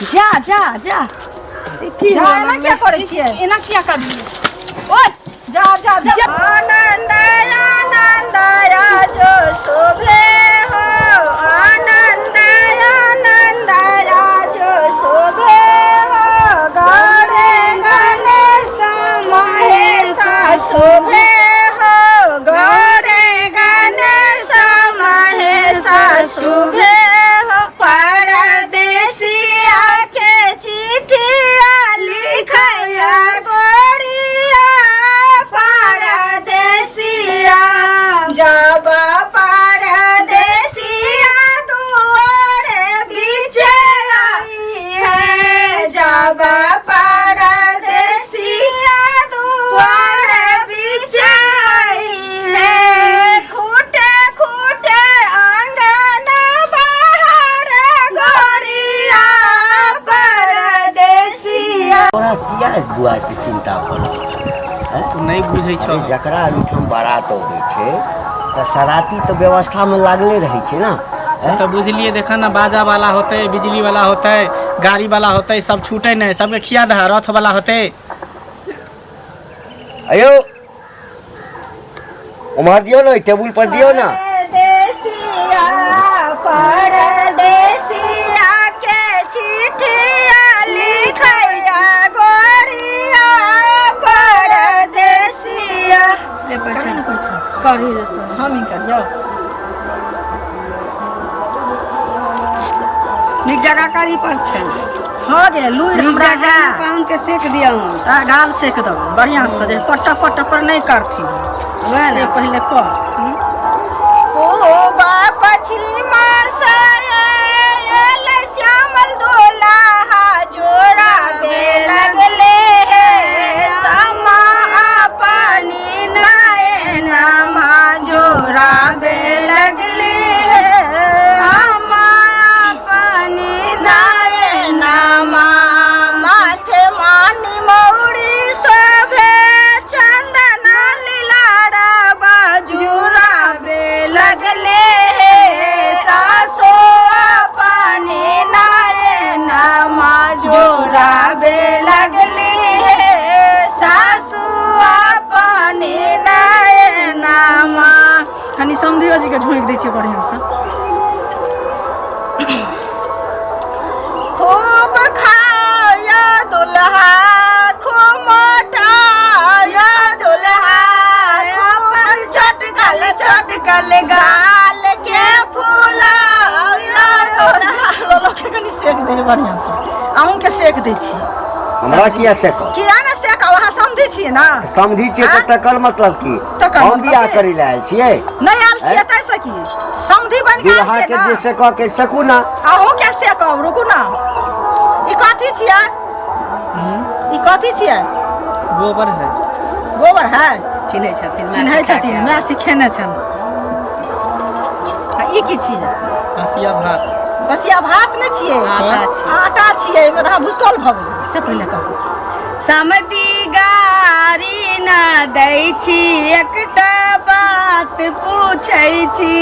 जा जा जा। की जा, एना किया करै छियै? एना किया करलियै? ओए, जा जा जा। आनंद आनंद जो शोभे हो, आनंद आनंद जो शोभे हो, गौरे गणेश महेश शोभे हो, गौरे गणेश महेश शोभे हो। परदेसिया के चिट्ठिया लिखैया गोरिया, परदेसिया जब परदेसिया दुआरे बीचे आई है, जब परदेसिया दुआरे बीचे आई है, खूटे खूटे आंगन बाहर गोरिया परदेसिया। तोरा किया दुआर के चिंता पड़ल छौ? हैं? तू नहि बुझै छौ। अरे जकरा ओहिठाम बारात अबै छै तऽ सराती तऽ व्यवस्थामे लागले रहै छै ने। हैं? तऽ बुझलियै, देखा ने, बाजा वाला होतै, बिजली वाला होतै, गाड़ी वाला होतै, सब छूटै नहि, सबके खिया दह, रथ वाला होतै। अयो उम्हर दियौ ने, टेबुल पर दियौ ने। परदेसिया परदेसिया के चिट्ठिया लिखैया गोरिया, परदेसिया। ले परछाई करी देतो, हम ही करियो। नीक जगह करी परछाई। हो गे लुरि नीक हमरा जगह है। पाहुन के सेक दियौ। आ गाल सेक दो बढ़िया से, जे पट्टा पट्टा पर नहीं करथिन, वएह से ने। पहले कर। पूबा पछिमा से आयल श्यामल दुल्हा जोड़ाबे लगले हे, समा अपनी नयनमा जोड़ाबे लगले हे, हमा अपनी नयनमा। माथे मानी मौरी शोभे चंदन लीलारा बाजुराबे लगले हे, सासो अपनी नयनमा जोड़ाबे लगले हे, सासु अपनी नयनमा। कनि समधियो जी के झोंकि दै छियै बढ़िआँसँ। खूब खाया दुल्हा, खूब मोटाया दुल्हा, खूब चटकल चटकल गाल के फूलाया दुल्हा। लोलो के कनि सेक दे बढ़िआँसँ, अहूँके सेक दै छी। हमरा किया सेकब? किया ने सेकब, अहाँ समझै छियै ने। समझी छियै तऽ तकर मतलब की? तकर हम मतलब बियाह की? करै लए आयल छियै? नहि आयल छियै आँय? ताहिसँ की समधि बनि कऽ आयल दुल्हा छियै के ने। जे सेकऽ के सेकू ने। अहूँ के सेकब, रुकू ने। ई कथी छियै? ई कथी छियै? गोबर है। गोबर है? चिन्है छथिन। चिन्है छथिन, माय सिखेने छनि। आ ई की छियै? हँसिया भात। बसिया भात नहि छियै, आटा छियै। आटा छियै। एहिमे तऽ अहाँ भुसकौल भऽ गेलियै, से पहिले कहू। समधि गारी न दै छी, एकटा बात पूछै छी।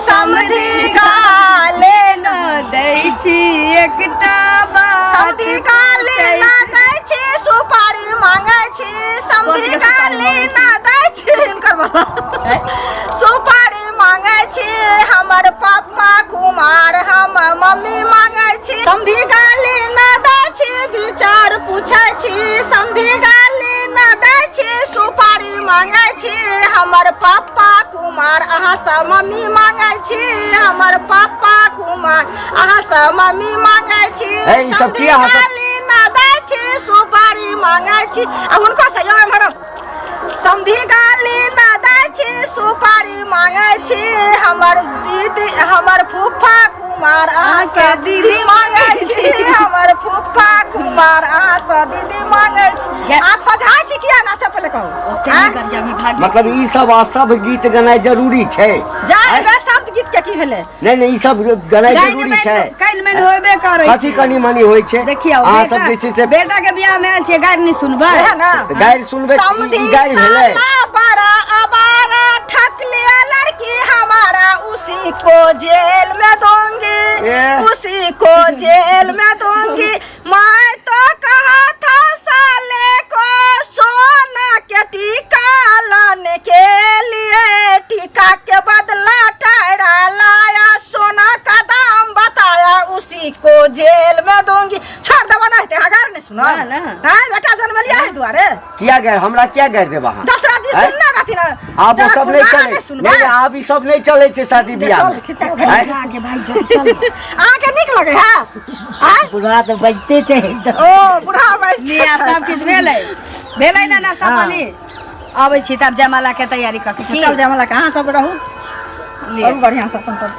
समधि गाले न दै छी, एकटा बात समधि गाली पूछै न छी। दै छी, सुपारी मांगै छी। समधि कथी के सुपारी गाली मांगै न दै छी, हिनकर बाबा सुपारी मांगै छी। हमर पापा कुमार, हम मम्मी मांगै छी। समधि गाली न दै छी, विचार पूछै छी। समधि गाली न दै छी, सुपारी मांगै छी। हमर पापा कुमार, अहाँसँ मम्मी मांगै छी। हमर पापा कुमार, अहाँसँ मम्मी मांगै छी। हे, ई सब समधि किया अहाँ सब- गाली न दै छी, सुपारी मांगै छी। आ हुनको से यौ एम्हर। समधि गाली न दै छी, सुपारी मांगै छी। हमर दीदी, हमर फूफा कुमार, अहाँसँ दीदी मांगै छी। हमर फूफा कुमार, अहाँसँ दीदी मांगै छी। अहाँ खोझाइ छी किया ने, से पहिले कहू। आँय? मतलब ई सब असभ गीत गेनाइ जरूरी छै? जा रे, शब्द गीत के की भेलै? नहि नहि, ई सब गेनाइ जरूरी छै। काल्हि मैन होबे करै कथी कनि मनि होइ छै? देखियौ, अहाँ बेटा सब जे छै से बेटा के बियाह में आयल छियै, गारि नहि सुनबै? वएह ने। गारि सुनबै? समधी ई गारि भेलै? साला बड़ा आवारा, ठक लिया लड़की हमारा, उसी को जेल में दूंगी। ए। उसी को जेल में दूंगी। मैं तो कहा था साले को सोना के टीका लाने के लिए, टीका के बदला टायरा लाया, सोना का दाम बताया, उसी को जेल में दूंगी। छोड़ देबो ना हेतै, अगर नहीं सुनो ना, ना। हाँ बेटा जन्मलिया है दुआरे। किया गए हमरा किया गए देब अहाँ? दशरथ जी हैं? सुनने रहथिन। आब ओ सब नहीं जगह चले नहीं सुनबै। नहीं, आब ई सब नहीं चले छै शादी बियाह में। हैं? अहाँके नीक लगे है आँय? बुढ़ा तऽ बजिते छै। ओ बुढ़ा बजतै। लिअ, सब किछु भेलै भेलै ने नाश्ता पानी? अबै छी तब जयमाला के तैयारी कऽ के। चल जयमाला के, अहाँ सब रहू। लिअ। करू बढ़िआँ से अपन सब।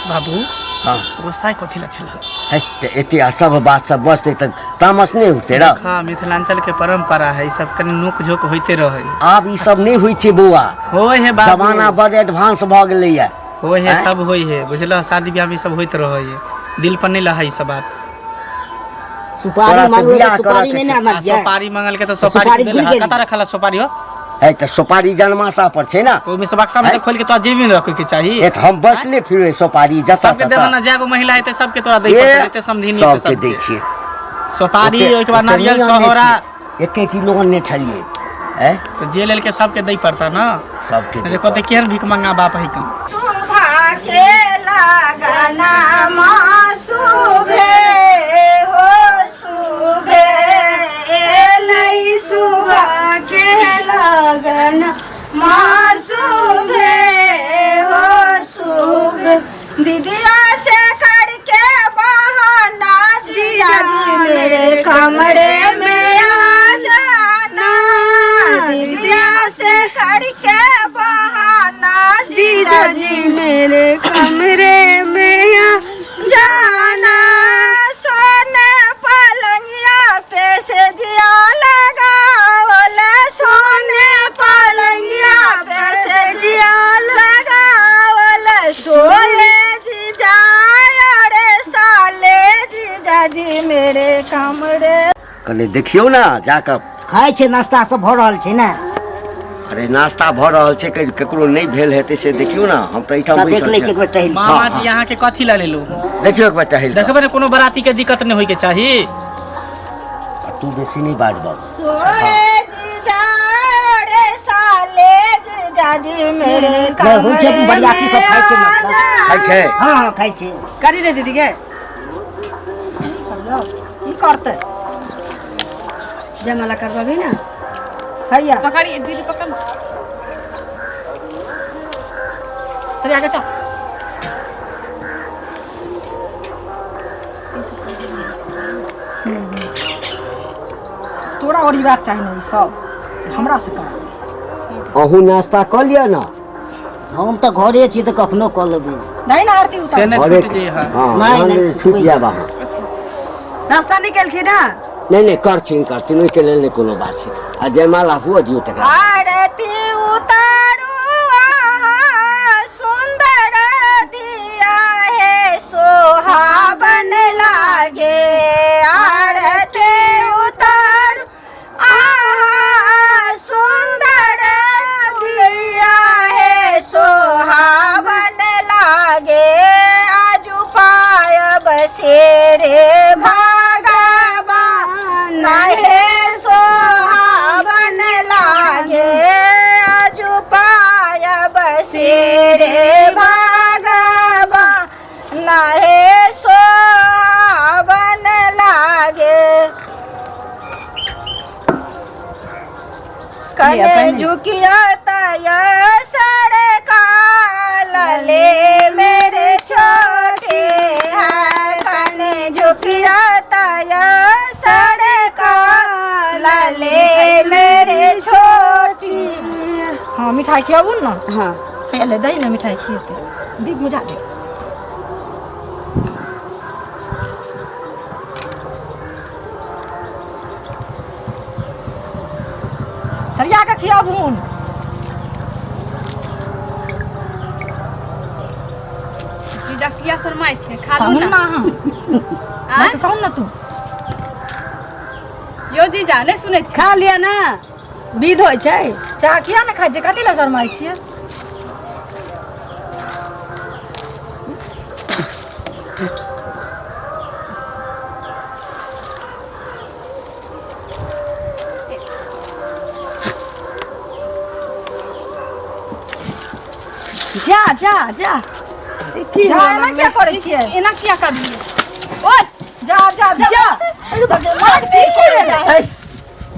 बाबू। हाँ। गोसाई कथी ला छला? है, तऽ एते असभ बात सब बजतै तऽ तामस नहि उठतै र? हाँ, मिथिलांचल के परंपरा है ई सब, कनि नोक झोंक होइते रहे। आब ई सब नहि होइ छै बौआ। होय है बाबू। जमाना बड़ एडवांस भऽ गेलैया। होय है। आँय? सब होय है बुझलह, शादी ब्याह में ई सब होइत रहे है, दिल पर नहीं लहै ई सब बात। सुपारी तोरा से मांगलो बियाह तऽ सुपारी करऽ के नहि ने छै। आ आनलियै। सोपारी मंगल के तऽ सोपारी सुपारी देल भूलि है। गेली। कतऽ रखल है सोपारी हो? है तऽ सोपारी जनमासा पर छै ना। तो ओहिमे से बक्सा में से खोल के तोरा जेबी में रखे के चाही। ए तऽ हम बटने फिरबै सोपारी जतऽ सबके ततऽ। देबऽ ना, जागो महिला हेतै सबके तोरा दै ए, पड़तै, जते समधिनी हेतै। सबके दै सबके छियै सोपारी। ओहिके बाद ओते नारियल नहि अनने छहोरा। छियै। एके किलो अनने छलियै ऐ। तऽ जे लेलकै सबके दै पड़तै ना। सबके नहीं कहते केहन भीख मंगा बाप है कम। सुभा के लगना माँ सुभे हो सुभे लई, सुबह के लगन माँ सुभे हो सुभे। दीदिया से करके बहाना जीजा जी मेरे कमरे में आ जाना, दीदिया से करके बहाना जीजा जी मेरे कमरे में आ जाना। सोने पलंगिया पे से जिया लगावल, सोने पलंगिया पे से जिया लगावल, सोए जीजा अरे साले जीजा जी मेरे कमरे। कनि देखियौ ने जाकऽ। खाइ छै, नाश्ता सब भऽ रहल छै ने? अरे नाश्ता भऽ रहल छै, ककरो नहि भेल हेतै से देखियौ ने, हम तऽ एहिठाम तऽ देख बैसल लै छी छी। एक बेर टहलि कऽ। मामा जी, अहाँके कथी लए लेलू? देखियौ एक बेर टहलि कऽ। देखबै ने, कोनो बराती के दिक्कत नहि होइके चाही। आ तू बेसी नहि बाज बाबू। सोए जीजा रे साले जीजा जी मेरे नहि, होइ छै, कमरे बरियाती सब में खाइ छै आ नाश्ता। खाइ छै। हँ हँ, खाइ छै। करी रे दीदी के। की करतै? जयमाला करबही ने। हैया। पकड़िए दीदी, पकड़। सरिया के चल। तोरा ओरिबाक चाही ने ई सब, हमरा से कर। अहूँ नाश्ता कऽ लिअ ने। हम तऽ घरे छी तऽ कखनो कऽ लेबै। नहीं ना आरती उतार। से नहि घरे छूटि जइहे। हँ। नहि, नहि, नहि, छूटि जायब अहाँ। नाश्ता नहि केलखिन हँ? नहि नहि, करथिन करथिन, ओहिके लेल नहि कोनो बात छै। आ जयमाला हुअ दियौ तकरा। आरती उतारू अहाँ सुंदर दिया हे सोहावन लागे, आरती उतारू आहा सुंदर दिया हे सोहावन लागे, आजु पायब शेरे भगवान हे सोहावन लागे, आजु पायब शेरे भगवान हे सोहावन लागे। कने झुकिया तय सरकार ले मेरे छोटे हैं, कने झुकिया तय सरकार ले मेरे छोटी। हाँ मिठाई खियाबू ने। हाँ। पहले दही ने मिठाई खिएते, दीप मुझा दे। सरिया के खियाबून। जीजा किया शरमाइ छै? खा लू कहून ना। ना अहाँ। आँय? कहून ना तू। यौ जीजा, नहि सुनै छी? खा लिअ ने, विध होइ छै। चाह किया ने खाइ छियै? कथी लए शरमाइ छियै? जा जा जा। ई की जा, हो एना किया करै छियै? एना किया करलियै? ओए, जा जा जा जा। अरे बाप रे, मार की की भेलै? ए,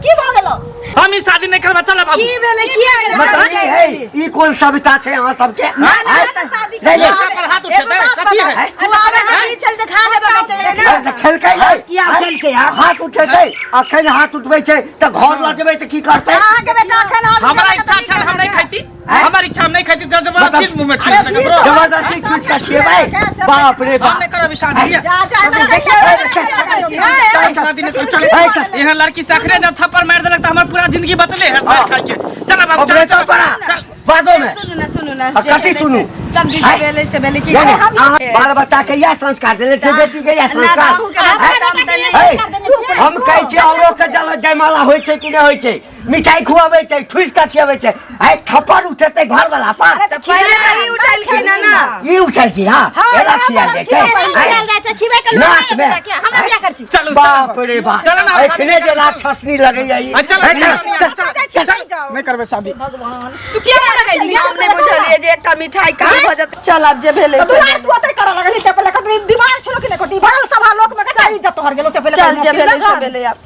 की भऽ गेलौ? हम ई शादी नहि करबै, चल बाबू। की भेलै? किया एना मतलब करै ई छी? है, ई कोन सभ्यता छै अहाँ सबके? ना ना आँय? ना, शादी नहीं, नहीं। लड़का पर हाथ एगो उठेतै बात कथी बताउ, है? खुआबै के की छल, तऽ खा लेबऽ के चाहिए ना। अरे तऽ खेलकै नहि। किया खेलकै? हाथ उठेतै, अखन हाथ उठबै छै तऽ घर लऽ जेबै तऽ की करतै? अहाँके बेटा अखन हाथ हमरा उठेलक इच्छा तऽ छल, हम नहि की खाइती। हमर इच्छा, हम नहि खाइती तऽ जबरदस्ती मुँह में अरे ठेल भी ककरो। जबरदस्ती ठूस कऽ खिएबै? बाप रे हम बाप। नहि करब ई शादी। जा जा, एना देखियौ, कहिया एना करै करै छियै? छियै। हम शादी नहि करब, चल। ए, चल। एहन लड़की से अखने जब थप्पड़ मारि देलक तऽ हमर पूरा जिंदगी बचले है मारि खाइ के। चल बाबू, चल। अपने तो बड़ा चल। बादो में सुनू ना, सुनू ना। आ, कथी सुनू? सब चीज आँय? भेलै से भेलै, की नहीं, नहीं, करब? अहाँ बाल बच्चा के इएह संस्कार देने छै, बेटी के इएह ना, संस्कार? अहूँ के बच्चा कम तऽ नहि। हे, हम कहै छियै औरो के जल जयमाला होइ छै कि नहि होइ छै, मिठाई खुआबै छै, ठुसि कऽ खियाबै छै, आइ थप्पड़ उठेतै घर वाला पर? तऽ पहिले तऽ ई उठेलखिन हँ ना। ई उठेलखिन हँ, एना खियाल जाइ छै? खियाल जाइ छै, खिबै के लोक नाक नहि मे। बेटा के, हमरा बियाह करै छी। चलू। बाप रे बाप, चल ना, एखने जे राक्षसनी लगैया ई। आ, चल, हे, चल, चल, चल, चल, चल, चल। चल। नहि करबै शादी। तू किया मना कैली? हम नहि बुझलियै जे एकटा मिठाई कहाँ भऽ जेतै। चल, आब जे भेलै तऽ से दुलार भेलै। तू ओतै करऽ लगलही से पहिले, कतनी दिमाग छलो कि नहि? कतनी भरल सभा लोक में कता इज्जत तोहर गेलो से पहिले। चल, जे भेलै से भेलै आब।